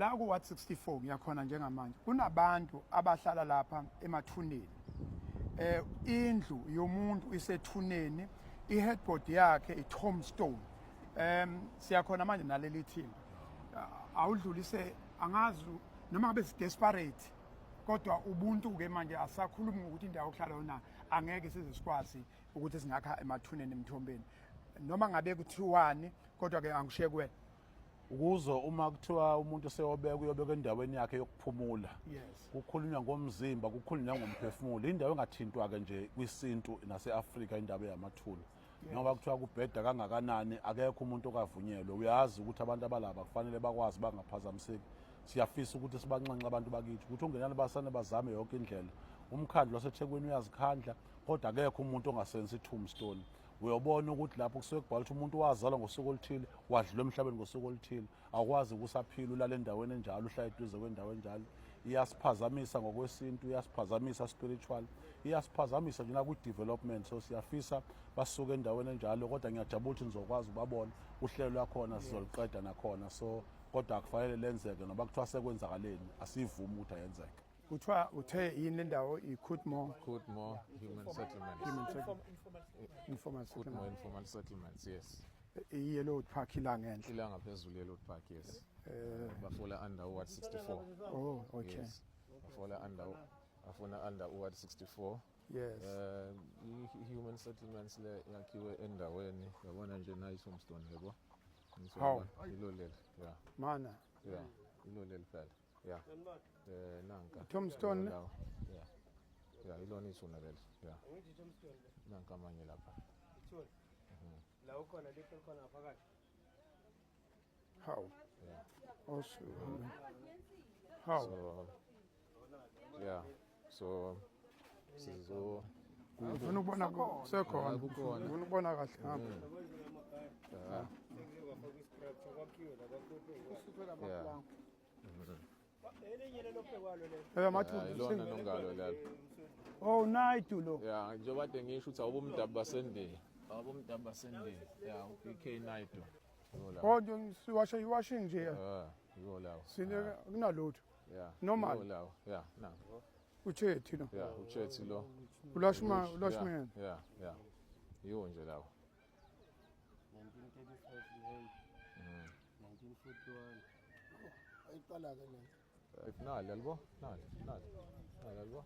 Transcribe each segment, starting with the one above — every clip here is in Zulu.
La ku Ward 64 ngiyakhona njengamanje kunabantu abahlala lapha emathuneni. Indlu yomuntu isethuneni, i-headboard yakhe i-tombstone. Siyakhona manje naleli thimba. Awudlulise, angazi noma ngabe si-desperate, kodwa ubuntu ke manje asakhulumi ngokuthi indawo yokuhlala yona angeke size sikwazi ukuthi singakha emathuneni emthombeni noma ngabe kuthiwani, kodwa ke angishiye kuwena. Ukuzo uma kuthiwa umuntu seyobeka, uyobeka endaweni yakhe yokuphumula. Kukhulunywa ngomzimba, kukhulunywa ngomphefumulo. Indawo engathintwa-ke nje kwisintu nase-Afrika indaba yamathuna. Noma kuthiwa kubheda kangakanani, akekho umuntu okavunyelwe. Uyazi ukuthi abantu abalaba kufanele bakwazi bangaphazamiseki. Siyafisa ukuthi sibanxenxe abantu bakithi ukuthi ungenani basane bazame yonke indlela. Umkhandlu waseThekwini uyazikhandla, kodwa akekho umuntu ongasenza i-tombstone. Uyobona ukuthi lapho kusuke kubhalwa ukuthi umuntu wazalwa ngosuku oluthile, wadlula emhlabeni ngosuku oluthile. Awukwazi ukusaphila ulala endaweni enjalo, uhlala eduze kwendawo enjalo. Iyasiphazamisa ngokwesintu, iyasiphazamisa spiritual, iyasiphazamisa nje nakwi-development. So siyafisa basuke endaweni enjalo, kodwa ngiyajabula ukuthi nizokwazi ukubabona. Uhlelo lwakhona sizoluqeda nakhona, so kodwa akufanele lenzeke noba kuthiwa sekwenzakaleni, asivumi ukuthi ayenzeke. Kuthiwa uthe yini le ndawo? I-Coolmore? Coolmore Human Settlement. Human Settlement, informal Coolmore settlement. Informal Settlements, yes. I-Yellowwood Park ila ngenhla. Ila ngaphezulu, Yellowwood Park, yes. Bafola under Ward 64. Oh, okay. Yes. Bafola under, bafuna under Ward 64. I-human settlements le yakhiwe endaweni, yabona nje nayi tombstone, yabo. Hawu. Ilo leli, yeah. Mana. Yeah, ilo leli phela. Yeah. Nanka. Tombstone. Ilo lawo. Yeah. Yeah, ilona ithuna leli. Yeah. Nanka amanye lapha. La ukhona lihle khona phakathi. Hawu. Yeah. Also. Hawu. So yeah. So sizo Ufuna ukubona sekhona. Kukhona. Ufuna ukubona kahle ngapha. Sekuzokwafakwa i-structure, kwakhiwe la, kwakhuphe. Elinye lelo phekwalo lelo. Amathuna. Ilona nongalo lelo. Oh, Naidu lo. Yeah, njengoba kade ngisho ukuthi awubomdabu basendiya. Awubomdabu basendiya. Yeah, uBK Naidu. Yiwo lawo. Oh, nje siwasha iwashing nje. Ah, yiwo lawo. Sine kunalutho. Yeah. Normal. Yiwo lawo. Yeah, na. Uchethi lo. Yeah, uChetty lo. Ulashma, Ulashman. Yeah. Yiwo nje lawo. 1935 behind. 1941. Ayiqala ke le. Nali alibo? Nali, nali. Nali alibo?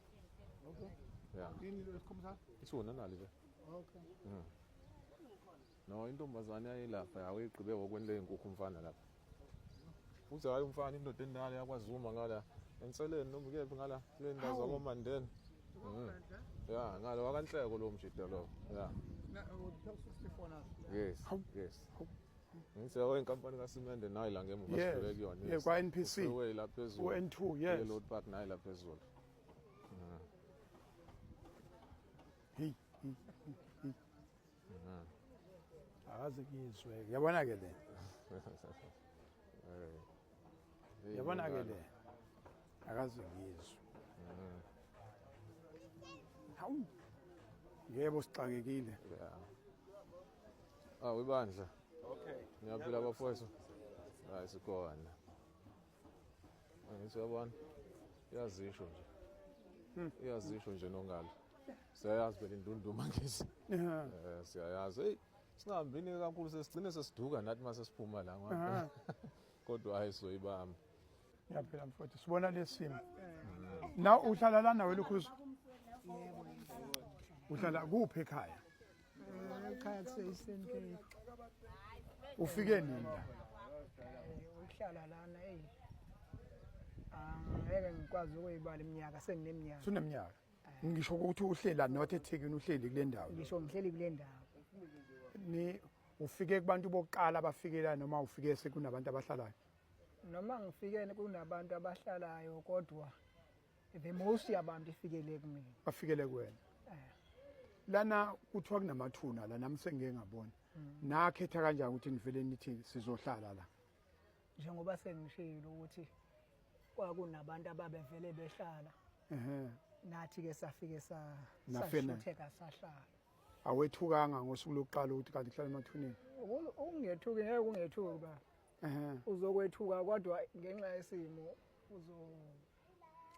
Okay. Yeah. Yini lo esikhombisa? Ithuna nali nje. Okay. No, intombazane yayilapha yawuyigqibe ngokwenle inkukhu umfana lapha. Uthi hayi umfana, indoda endala yakwaZuma ngala enseleni noma kephi ngala kule ndawo zakoMandeni. Yeah, ngalo wakanhleko lo mjida lo. Yeah. Yes. Ngithi yabo inkampani kaSimende nayi la ngemuva sivele kuyona. Yeah, kwa NPC. Freeway la phezulu. U-N2, yes. Yellow Park nayi la phezulu. Hey, hey, hey, hey. Akaze ngizwe. Yabona ke le. Hey, Yabona ke ngalo. le. Akaze ngizwe. Hawu. Yebo, sixakekile. Yeah. Ah, ibandla. Okay. Ngiyaphila bafowethu. Hayi, sikhona. Angithi uyabona. Iyazisho nje. Iyazisho nje nongalo. Siyayazi phela indunduma ngisi. Siyayazi. Hey, singahambini kakhulu, sesigcine sesiduka nathi mase siphuma la ngoba. Kodwa hayi, soyibamba. Ngiyaphila mfowethu. Sibona lesimo. Na uhlala la nawe lokhuzu? Uhlala kuphi ekhaya? Ekhaya kuse-Eastern Cape. Ufike nini la? Ukuhlala lana, eyi, angeke ngikwazi ukuyibala iminyaka, sengineminyaka. Suneminyaka. Ngisho ukuthi uhlela not eThekwini, uhleli kule ndawo. Ngisho ngihleli kule ndawo. Ni ufike kubantu bokuqala abafikela noma ufike sekunabantu abahlalayo? Noma ngifike kunabantu abahlalayo, kodwa the most yabantu ifikele kumina. Bafikele kuwena. Lana kuthiwa kunamathuna la, nami sengike ngabona. Nakhetha kanjani ukuthi nivele nithi sizohlala la? Njengoba sengishilo ukuthi kwakunabantu ababevele behlala, nathi-ke safike Nafena. sashutheka sahlala. Awethukanga ngosuku lokuqala ukuthi kanti kuhlala emathuneni? Ukungethuki, ngeke ungethuki ba. Uzokwethuka kodwa ngenxa yesimo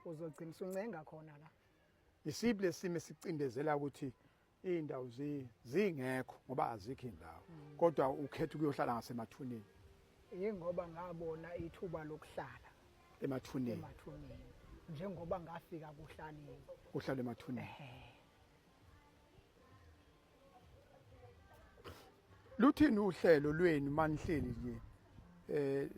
uzogcina usuncenga khona la. Isiphi lesimo esicindezela ukuthi iy'ndawo zingekho ngoba azikho iy'ndawo mm. kodwa ukhetha ukuyohlala ngasemathuneni? Yingoba ngabona ithuba lokuhlala emathuneni. Emathuneni njengoba ngafika kuhlaliwe. Kuhlala emathuneni. Luthini uhlelo lwenu manihleli nje? Eh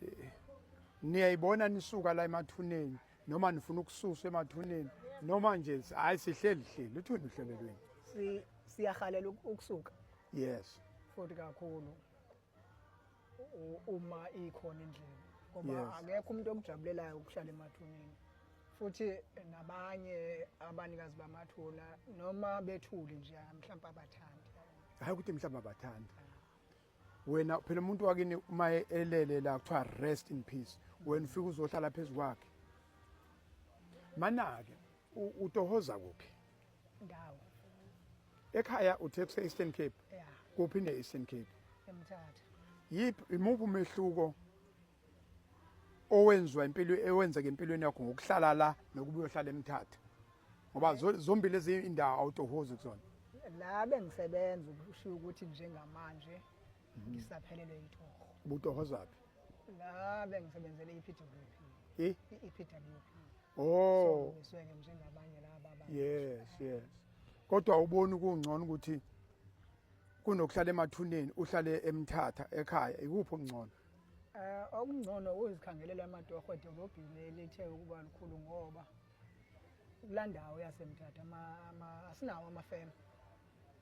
niyayibona nisuka la emathuneni noma nifuna ukususwa emathuneni noma nje hayi sihleli hleli luthini uhlelo lwenu? Si siyahalela ukusuka. Yes. Futhi kakhulu uma ikhona indlela ngoba akekho umuntu okujabulelayo ukuhlala emathuneni futhi nabanye abanikazi bamathuna noma bethule nje mhlawumbe abathandi. Hayi ukuthi mhlawumbe abathandi. Wena phela umuntu wakini uma elele la kuthiwa rest in peace, wena ufika uzohlala phezu kwakhe. Mana-ke utohoza kuphi? Ndawo. Ekhaya uthe kuse Eastern Cape. Yeah. Kuphi ne Eastern Cape? eMthatha. Yiphi imuphi umehluko owenziwa impilo ewenzeka empilweni yakho ngokuhlala la nokuba uyohlala eMthatha? Ngoba zombili lezi indawo awutohozi kuzona. La bengisebenza ukushiya ukuthi njengamanje ngisaphelelwe itoho. Ubutohozaphi? La bengisebenzele i-EPWP. I? I-EPWP. Oh. Ngisweke njengabanye laba abantu. Yes, yes. Kodwa ubona kungcono ukuthi kunokuhlala emathuneni uhlale eMthatha ekhaya, ikuphi okungcono? Eh okungcono ukuzikhangelela amatoho edolobheni elithe ukuba likhulu ngoba kula ndawo yaseMthatha asinawo amafema.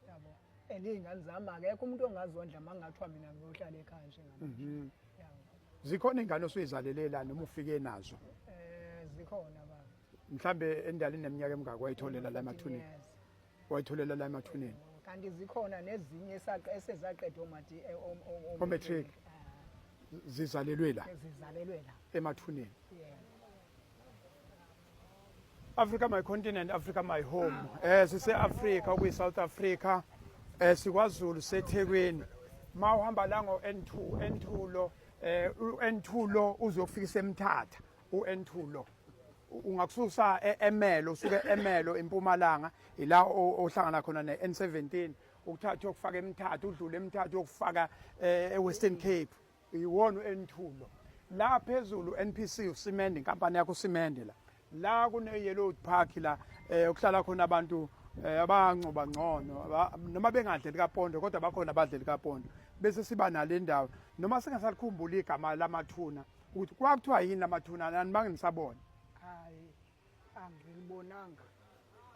Yabo. And iy'ngane zami akekho umuntu ongazondla uma kungathiwa mina ngiyohlala ekhaya njengamanje. Mhm. Yabo. Zikhona ingane osuyizalele la noma ufike nazo? Eh zikhona baba. Mhlambe endalini neminyaka emingaki wayitholela la emathuneni? Years. Wayitholela la emathuneni. Kanti zikhona nezinye esezaqeda omati O-matric. Zizalelwe la Zizalelwe la. emathuneni. Yeah. Africa my continent, Africa my home. Eh sise Africa kuyi South Africa. Eh sikwaZulu seThekwini. Mawuhamba la ngo N2, N2 lo eh u-N2 lo uzokufikisa eMthatha, u-N2 lo. Ungakususa eMelo, usuke eMelo eMpumalanga, ila ohlangana khona ne-N17, ukuthatha uyokufaka eMthatha, udlule eMthatha uyokufaka eWestern Cape. Iwona u-N2 lo. La phezulu NPC usimende inkampani yakho usimende la. La kune Yellow Park la okuhlala khona abantu abancoba ngcono noma bengadleli kaPondo kodwa bakhona abadleli kaPondo. Bese siba nale ndawo noma singasalikhumbuli igama lamathuna ukuthi kwakuthiwa yini lamathuna nani banginisabona. Hayi angilibonanga.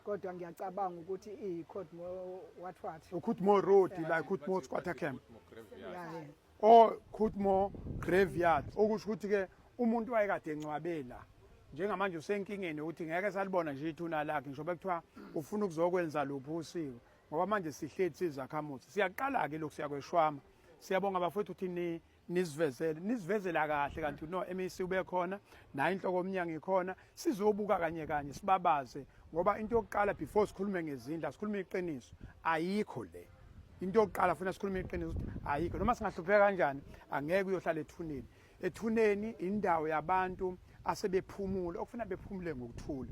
Kodwa ngiyacabanga ukuthi i-Courtmore what what. uCourtmore Road la Courtmore Squatter Camp. Yeah. O Courtmore Graveyard okusho ukuthi ke umuntu wayekade encwabe la njengamanje usenkingeni ukuthi ngeke salibona nje ithuna lakhe ngisho bekuthiwa ufuna ukuzokwenza luphi usiko ngoba manje sihleli sizakhamuzi siyaqala ke lokhu siyakweshwama. Siyabonga bafowethu ukuthi nisivezele nisivezela kahle kanti no MEC ube khona nayo inhloko yomnyango ikhona sizobuka kanye kanye sibabaze ngoba into yokuqala before sikhulume ngezindlu sikhulume iqiniso ayikho le into yokuqala funa sikhulume iqiniso ukuthi ayikho noma singahlupheka kanjani angeke uyohlala ethuneni. Ethuneni indawo yabantu asebephumula okufuna bephumule ngokuthula.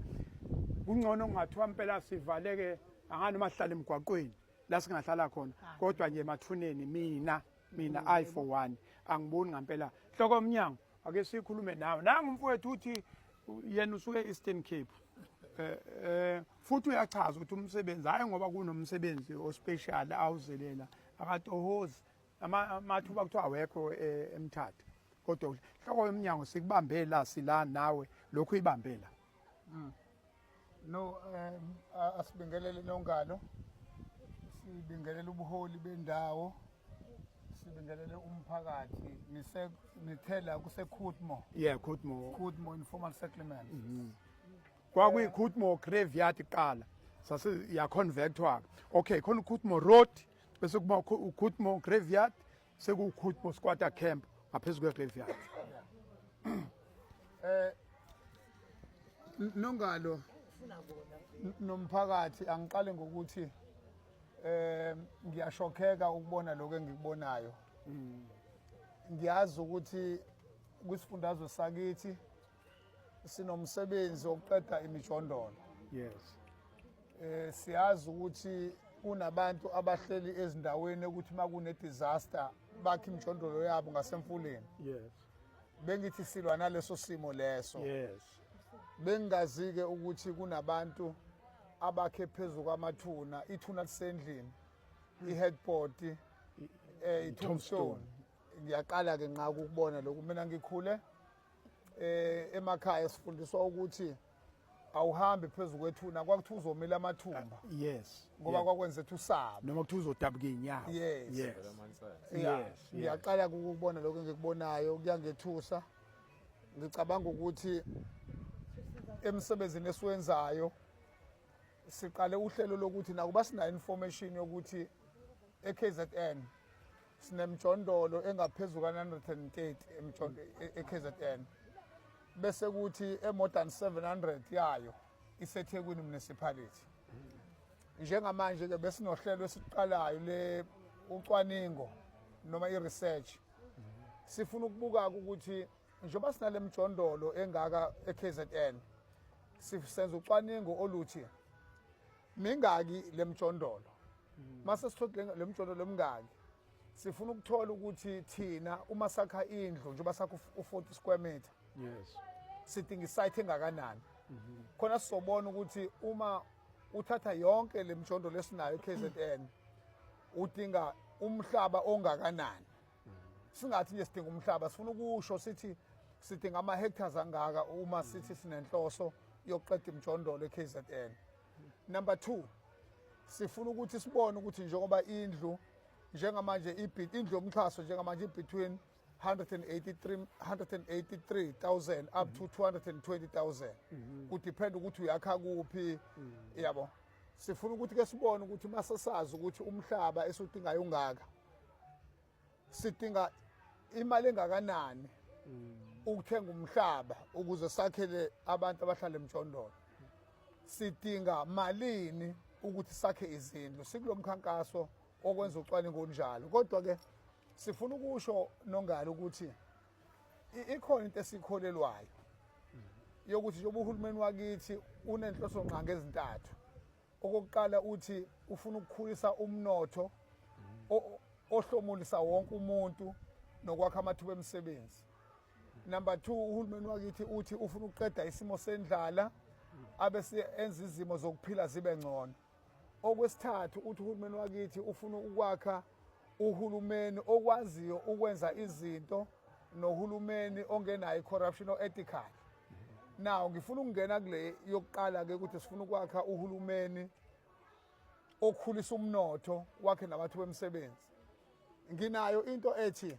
Kungcono kungathiwa impela sivaleke angani noma sihlale emgwaqweni la singahlala khona kodwa nje emathuneni mina I for one angiboni ngampela. Hloko omnyango ake sikhulume nawe. Nangu umfowethu uthi yena usuke e-Eastern Cape. Futhi uyachaza ukuthi umsebenzi hayi ngoba kunomsebenzi ospecial awuzelela akatohozi amathuba kuthiwa awekho eMthatha kodwa hloko yomnyango sikubambe la sila nawe lokhu ibambe la. No asibingelele nongalo, sibingelele ubuholi bendawo, sibingelele umphakathi. Nithela kuse Courtmore. Yeah, Courtmore. Courtmore informal settlement. Kwakuyi Courtmore graveyard kuqala. Sase ya convertwa. Okay, khona Courtmore Road bese kuba Courtmore graveyard seku Courtmore squatter camp ngaphezulu kwe graveyard. Nongalo nomphakathi angiqale ngokuthi ngiyashokheka ukubona lokho engikubonayo. Ngiyazi ukuthi kwisifundazwe sakithi sinomsebenzi wokuqeda imijondolo. Yes. Siyazi ukuthi kunabantu abahleli ezindaweni ukuthi makune disaster bakhe imijondolo yabo ngasemfuleni. Yes. Bengithi silwa naleso simo leso. Yes. Bengingazi ke ukuthi kunabantu abakhe phezulu kwamathuna, ithuna lisendlini, i-headboard, i-tombstone. Ngiyaqala ke nqa ukubona lokhu. Mina ngikhule emakhaya sifundiswa ukuthi awuhambi phezulu kwethuna, kwakuthiwa uzomila amathumba. Yes. Ngoba kwakwenza ethi usaba. Noma kuthiwa uzodabuka inyawo. Yes. Yes. Yeah. Yes. Ngiyaqala ukubona lokho engikubonayo, kuyangethusa. Ngicabanga ukuthi emsebenzini esiwenzayo siqale uhlelo lokuthi nakuba sinayo information yokuthi eKZN sinemjondolo engaphezulu ka-930 eKZN, bese kuthi e-more than 700 yayo iseThekwini municipality. Njengamanje ke besinohlelo esiqalayo le ucwaningo noma i-research, sifuna ukubuka ukuthi njengoba sinale mjondolo engaka eKZN, sisenza ucwaningo oluthi mingaki le mjondolo. Mase sithole le mjondolo emingaki, sifuna ukuthola ukuthi thina uma sakha indlu, njengoba sakha u-40 square meter, sidinga isite engakanani, khona sizobona ukuthi uma uthatha yonke le mjondolo esinayo eKZN udinga umhlaba ongakanani. Singathi nje sidinga umhlaba, sifuna ukusho sithi sidinga ama hectares angaka uma sithi sinenhloso yokuqeda imjondolo eKZN. Number 2, sifuna ukuthi sibone ukuthi njengoba indlu njengamanje indlu yomxhaso njengamanje between 183,000 up to 220,000, kudepend ukuthi uyakha kuphi, yabo. Sifuna ukuthi ke sibone ukuthi mase sazi ukuthi umhlaba esudingayo ungaka, sidinga imali engakanani ukuthenga umhlaba ukuze sakhele abantu abahlala emjondolo, sidinga malini ukuthi sakhe izindlu. Sikulo mkhankaso okwenza ucwaningo onjalo. Kodwa ke sifuna ukusho nongalo ukuthi ikhona into esikholelwayo yokuthi njengoba uhulumeni wakithi unenhloso ngqangi ezintathu. Okokuqala, uthi ufuna ukukhulisa umnotho ohlomulisa wonke umuntu nokwakha amathuba emisebenzi. Number 2, uhulumeni wakithi uthi ufuna ukuqeda isimo sendlala abese enza izimo zokuphila zibe ngcono. Okwesithathu, uthi uhulumeni wakithi ufuna ukwakha uhulumeni okwaziyo ukwenza izinto nohulumeni ongenayo i-corruption, o-ethical. Now ngifuna ukungena kule yokuqala ke, ukuthi sifuna ukwakha uhulumeni okhulisa umnotho wakhe namathuba emisebenzi. Nginayo into ethi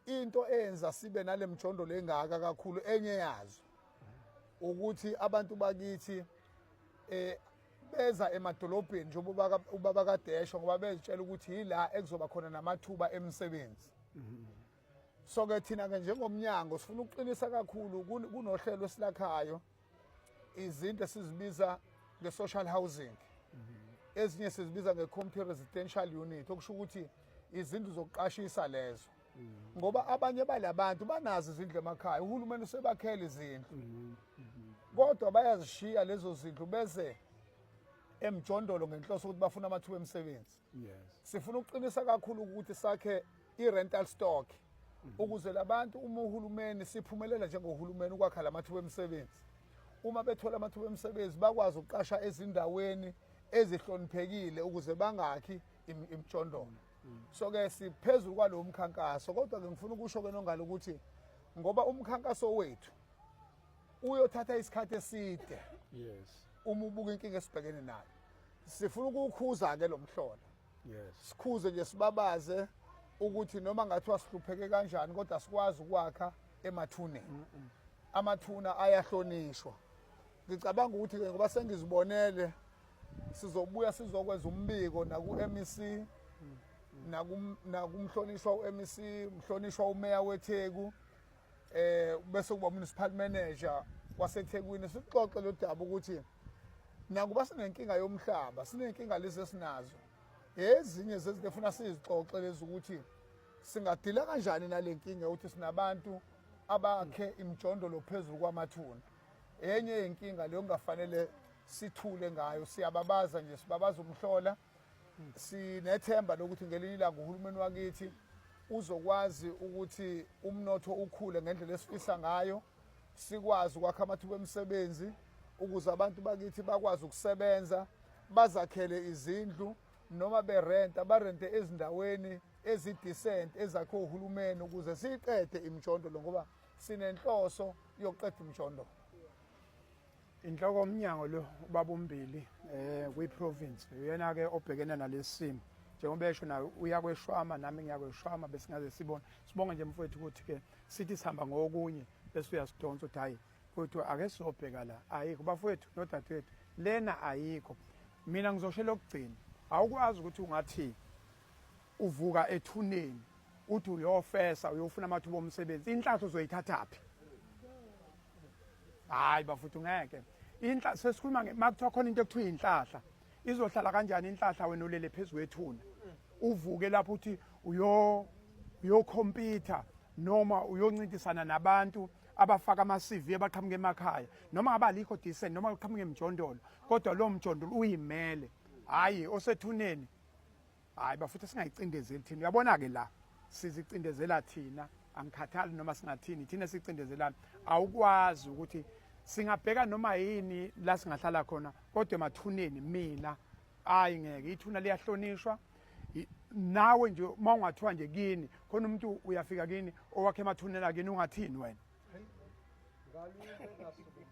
into eyenza sibe nale mjondolo engaka kakhulu, enye yazo ukuthi abantu bakithi beza emadolobheni njengoba ubaba kadesho, ngoba bezitshela ukuthi yila ekuzoba khona namathuba emisebenzi. So ke thina ke njengomnyango sifuna ukuqinisa kakhulu kunohlelo esilakhayo, izinto esizibiza nge-social housing, ezinye sizibiza nge-community residential unit, okusho ukuthi izindlu zokuqashisa lezo, ngoba abanye balabantu banazo izindlu emakhaya, uhulumeni usebakhela izindlu, kodwa bayazishiya lezo zindlu beze emjondolo ngenhloso ukuthi bafuna amathuba emisebenzi. Sifuna ukuqinisa kakhulu ukuthi sakhe i-rental stock ukuze labantu, uma uhulumeni siphumelela njengohulumeni ukwakha lamathuba emisebenzi, uma bethola amathuba emisebenzi bakwazi ukuqasha ezindaweni ezihloniphekile ukuze bangakhi imijondolo. So ke siphezulu kwalowo mkhankaso. Kodwa ke ngifuna ukusho ke nongalo ukuthi ngoba umkhankaso wethu uyothatha isikhathi eside, uma ubuka inkinga esibhekene nayo, sifuna ukuwukhuza ke lo mhlola. Sikhuze nje, sibabaze ukuthi noma ngathiwa sihlupheke kanjani, kodwa sikwazi ukwakha emathuneni. Amathuna ayahlonishwa. Ngicabanga ukuthi ke ngoba sengizibonele, sizobuya sizokwenza umbiko naku-MEC, nakumhlonishwa u-MEC, mhlonishwa umeya weTheku, bese kuba municipal manager waseThekwini, sixoxe lo daba ukuthi nakuba sinenkinga yomhlaba, sinenkinga lezi esinazo, ezinye zezinto efuna sizixoxe lezi ukuthi Singadila kanjani nale nkinga yokuthi sinabantu abakhe imijondolo phezulu kwamathuna? Enye yenkinga leyo kungafanele sithule ngayo, siyababaza nje, sibabaza umhlola. Sinethemba lokuthi ngelinye ilanga uhulumeni wakithi uzokwazi ukuthi umnotho ukhule ngendlela esifisa ngayo, sikwazi ukwakha amathuba emisebenzi ukuze abantu bakithi bakwazi ukusebenza, bazakhele izindlu noma berenta, barente ezindaweni ezi-decent ezakhiwe uhulumeni ukuze siyiqede imijondolo, ngoba sinenhloso yokuqeda imijondolo. Inhloko yomnyango lo ubaba uMbili eh kwi-province uyena ke obhekene nalesimo njengoba esho naye uyakweshwama nami ngiyakweshwama besingaze sibone. Sibonge nje mfowethu ukuthi ke sithi sihamba ngokunye bese uyasidonsa uthi hayi mfowethu ake sizobheka la, ayikho bafowethu nodadewethu, lena ayikho. Mina ngizosho elokugcina, awukwazi ukuthi ungathi uvuka ethuneni uthi uyofesa uyofuna amathuba omsebenzi, inhlahla uzoyithathaphi? Hayi bafuthu, ngeke. Inhla sesikhuluma nge makuthiwa khona into ekuthiwa inhlahla, izohlala kanjani inhlahla wena ulele phezu kwethuna? Uvuke lapho uthi uyo uyokhompyutha noma uyoncintisana nabantu abafaka ama-CV abaqhamuka emakhaya, noma ngabe alikho decent, noma uqhamuka emjondolo, kodwa lowo mjondolo uyimele, hhayi osethuneni. Hayi bafuthu, singayicindezeli thina. Uyabona-ke la sizicindezela thina, angikhathali noma singathini, thina sicindezelana. Awukwazi ukuthi singabheka noma yini la singahlala khona, kodwa emathuneni mina hayi ngeke. Ithuna liyahlonishwa. Nawe nje uma ungathiwa nje kini khona umuntu uyafika kini owakhe emathuneni akini, ungathini wena?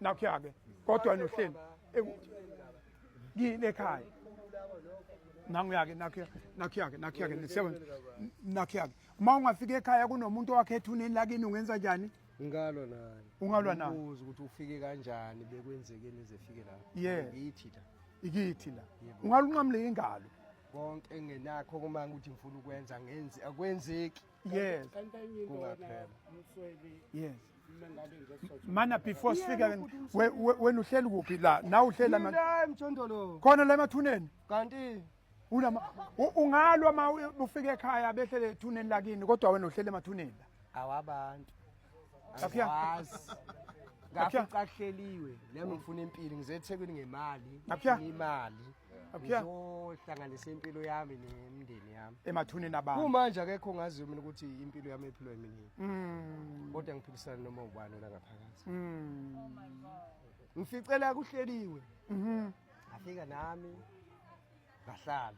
Nakhuya-ke kodwa wena uhleli kini ekhaya, nanguya-ke, nakhuya, nakhuya-ke, nakhuya-ke, siyabona, nakhuya-ke. Uma ungafika ekhaya kunomuntu owakhe ethuneni lakini, ungenza njani? Ngingalwa naye. Ungalwa naye? Ngibuze ukuthi ufike kanjani, bekwenzekeni ize efike la. Ngithi la. Ikithi la. Ungalunqamula ingalo. Konke engenakho kuma ukuthi ngifuna ukwenza ngenzi akwenzeki. Yes. Kanti enye into wena Kungaphela. Msweli, Yes. uma ngabe nje sizothi- Mana before sifika wena uhleli kuphi la? Nawe uhleli la La emjondolo. Khona la emathuneni. Kanti Unama ungalwa ma ufika ekhaya behlele ethuneni lakini, kodwa wena uhlele emathuneni la. Awabantu. Laphiya. Angiwazi. Laphiya. Ngafica kuhleliwe. Nami ngifuna impilo, ngize eThekwini ngemali. Laphiya. Ngifuna imali. Laphiya. Ngizohlanganisa impilo yami nemindeni yami. Emathuneni abantu. Kumanje akekho ongaziyo mina ukuthi impilo yami ephilwa yimini. Kodwa ngiphilisana noma ubani la ngaphakathi. Ngificela kuhleliwe. Ngafika nami ngahlala.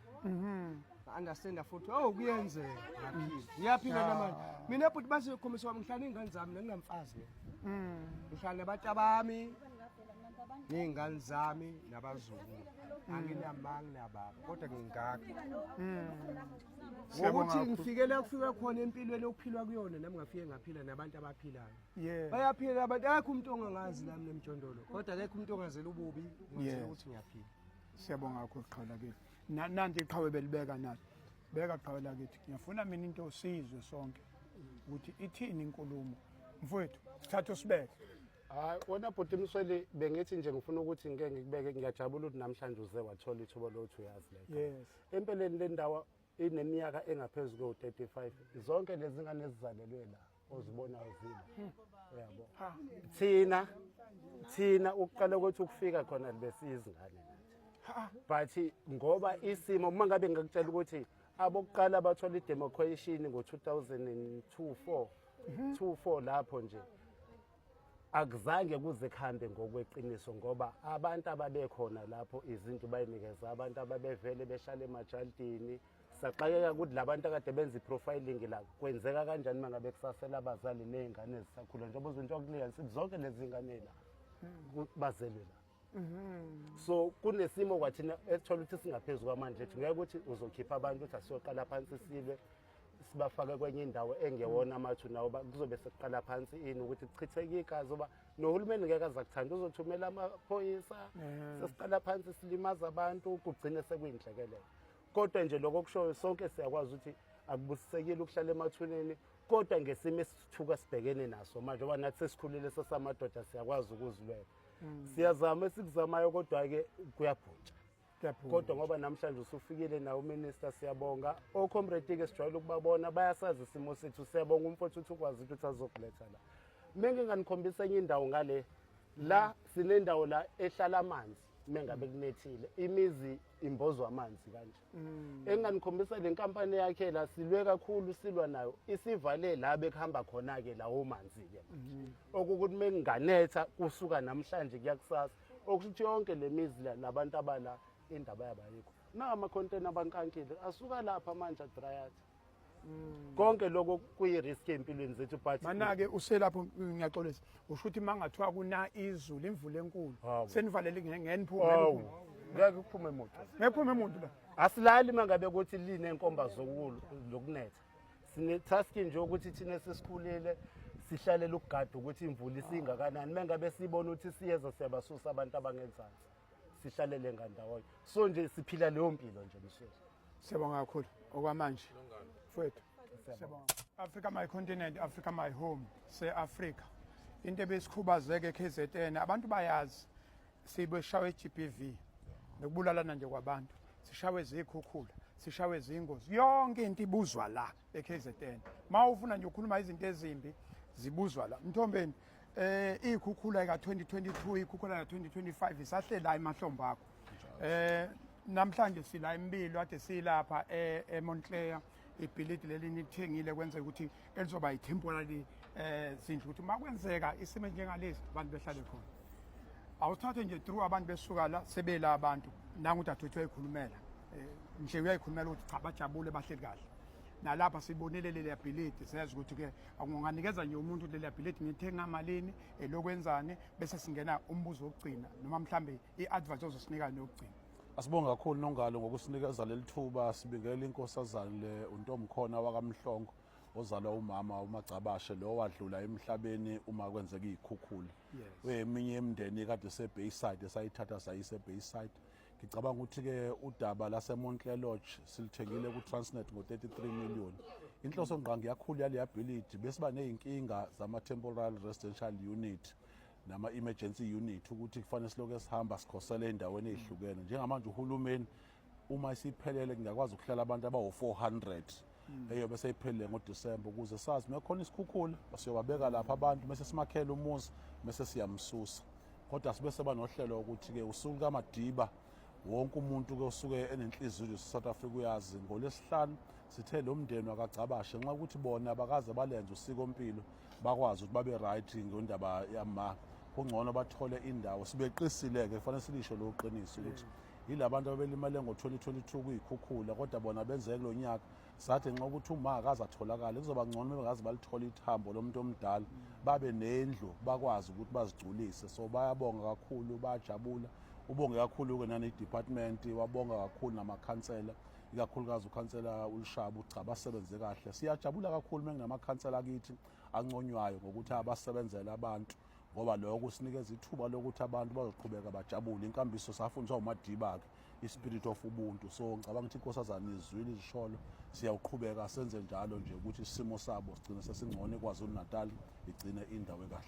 Nga-understanda futhi, oh kuyenzeka ngaphila. Ngiyaphila namanje. Mina bhuti base khombisa wami ngihlala ney'ngane zami nanginamfazi mina. Ngihlala nabantu abami, ney'ngane zami nabazukulu. Anginamanga nababa kodwa ngingaka. Siyabonga Ngokuthi kakhulu. ngifikele kufika khona empilweni okuphilwa kuyona, nami ngafike ngaphila nabantu abaphilayo. Bayaphila abantu, akekho umuntu ongangazi nami nemjondolo. Kodwa akekho umuntu ongazela ububi, ngizela ukuthi ngiyaphila. Siyabonga kakhulu qhawe lakithi. Nanti iqhawe belibeka nalo. Beka qhawe lakithi. Ngiyafuna mina into sizwe sonke ukuthi ithini inkulumo. Mfowethu, sithathe usibeke. Hayi wena bhuti Msweli, bengithi nje ngifuna ukuthi ngike ngikubeke, ngiyajabula ukuthi namhlanje uze wathola ithuba lokuthi uyazi le. Empeleni le ndawo ineminyaka engaphezu kwe-35. Zonke lezi ngane ezizalelwe la ozibonayo zila. Uyabo. Thina thina ukuqala kwethu ukufika khona besiyizingane nathi. But ngoba isimo, uma ngabe ngikutshela ukuthi abokuqala bathola i-demarcation ngo-2002 4 2 4 lapho nje, akuzange kuze kuhambe ngokweqiniso, ngoba abantu ababekhona lapho izinto bayinikeza abantu ababevele behlala emajalidini. Saxakeka ukuthi labantu akade benza i-profiling la kwenzeka kanjani uma ngabe kusasela abazali ney'ngane ezisakhula, njengoba uzinto kuleya sithi zonke lezi ngane la bazelwe la. So kunesimo kwathina esithola ukuthi singaphezu kwamandla ethu, ngeke ukuthi uzokhipha abantu ukuthi asiyoqala phansi silwe, sibafake kwenye indawo engewona amathuna, nawo kuzobe sekuqala phansi ini ukuthi kuchitheke igazi, oba nohulumeni ngeke aza kuthanda, uzothumela amaphoyisa, sesiqala phansi silimaza abantu, kugcine sekuyinhlekelele. Kodwa nje lokho okushoyo sonke siyakwazi ukuthi akubusisekile ukuhlala emathuneni, kodwa ngesimo esithuka sibhekene naso manje, ngoba nathi sesikhulile, sesamadoda, siyakwazi ukuzilwela, siyazama esikuzamayo, kodwa-ke kuyabhuntsha. Kodwa ngoba namhlanje usufikile nawo uminister, siyabonga. Ocomrade-ke sijwayele ukubabona, bayasazi isimo sethu. Siyabonga umfowethu ukuthi ukwazi ukuthi azokuletha la. Menginganikhombisa enye indawo ngale la, sinendawo la ehlala amanzi mengabe kunethile, imizi imbozwa amanzi kanje. Enginganikhombisa le nkampani yakhe la, silwe kakhulu, silwa nayo, isivale la bekuhamba khona-ke lawo manzi-ke manje, okukuthi menginganetha kusuka namhlanje kuya kusasa, okusho ukuthi yonke le mizi la nabantu abala indaba yabo ayikho. Nawa amakhontena abankankile asuka lapha manje adrayatha. Konke lokho kuyi-risk ey'mpilweni zethu, but Mana-ke uselapho, ngiyaxolisa, usho ukuthi uma ngathiwa kuna izulu, imvula enkulu, Hawu. senivalele ngeniphume? Hawu, ngeke kuphume muntu. Ngephume muntu la? Asilali uma ngabe kuthi linenkomba zokunetha. Sine-task nje ukuthi thina sesikhulile sihlalela ukugada ukuthi imvula isingakanani. Uma ngabe sibona ukuthi siyeza, siyabasusa abantu abangenzansi, sihlalele ngandawonye. So nje siphila leyo mpilo nje, Msweli. Siyabonga kakhulu okwamanje, mfowethu, siyabonga. Africa my continent, Africa my home. Se-Afrika into ebesikhubazeke e-KZN, abantu bayazi, sibeshawe i-GBV nokubulalana nje kwabantu, sishawe zikhukhula, sishawe zingozi, yonke into ibuzwa la e-KZN. Ma ufuna nje ukukhuluma izinto ezimbi, zibuzwa la. Mthombeni, ikhukhula ka-2022, ikhukhula ka-2025 isahlela emahlombe akho. Namhlanje sila empilo ade silapha eMontclair, ibhilidi leli nilithengile, kwenzeka ukuthi elizoba yi-temporary zindlu, ukuthi uma kwenzeka isimo njengalesi abantu behlale khona. Awuthathe nje through abantu besuka la sebela abantu, nangu udadewethu uyayikhulumela, nje uyayikhulumela ukuthi cha, bajabule, bahleli kahle. Nalapha sibonile leli bhilidi, siyazi ukuthi-ke unganikeza nje umuntu leli bhilidi ngithenga malini, elokwenzani, bese singena umbuzo wokugcina noma mhlambe i-advice ozosinika yokugcina. Asibonge kakhulu, Nongalo, ngokusinikeza leli thuba. Sibingelela inkosazane le uNtomkhona wakaMhlongo, ozalwa umama uMagcabashe lo wadlula emhlabeni uma kwenzeka iy'khukhula. Uyeminye emndeni kade se-Bayside, esayithatha sayise e-Bayside. Ngicabanga ukuthi-ke udaba laseMontclair Lodge silithengile ku-Transnet ngo-33 million. Inhloso ngqangi yakhulu yaleya bhilidi, besiba ney'nkinga zama-temporary residential unit nama-emergency unit, ukuthi kufanele silokhu sihamba sikhosele ey'ndaweni ey'hlukene. Njengamanje uhulumeni uma isiphelele kungakwazi ukuhlala abantu abawu-400, eyobe seyiphelile ngoDisemba, ukuze sazi uma khona isikhukhula siyobabeka lapha abantu, bese simakhela umuzi, bese siyamsusa. Kodwa sibe seba nohlelo ukuthi-ke usuku lukaMadiba, wonke umuntu-ke osuke enenhliziyo South Africa uyazi, ngolwesihlanu sithe lo mndeni wakagcabashe, nxa ukuthi bona bakaze balenze usikompilo, bakwazi ukuthi babe right ngendaba yama, kungcono bathole indawo. Sibeqisile-ke, kufanele silisho lo qiniso ukuthi yila bantu abebelimale ngo-2022 kuyikhukhula, kodwa bona benzeke kulo nyaka. Sathi nxa ukuthi uma akaze atholakale, kuzoba ngcono bengaze balithola ithambo lomuntu omdala, babe nendlu, bakwazi ukuthi bazigculise. So bayabonga kakhulu, bayajabula. Ubonge kakhulu-ke nane-department, wabonga kakhulu namakhansela, ikakhulukazi ukhansela uLishaba. Cha, basebenze kahle. Siyajabula kakhulu uma kunamakhansela akithi anconywayo ngokuthi abasebenzela abantu, ngoba lokho kusinikeza ithuba lokuthi abantu bazoqhubeka bajabule. Inkambiso safundiswa uMadiba-ke, i-spirit of ubuntu. So ngicabanga ukuthi inkosazane izwile izisholo, siyawuqhubeka senze njalo nje ukuthi isimo sabo sigcine sesingcono, iKwaZulu Natal igcine indawo ekahle.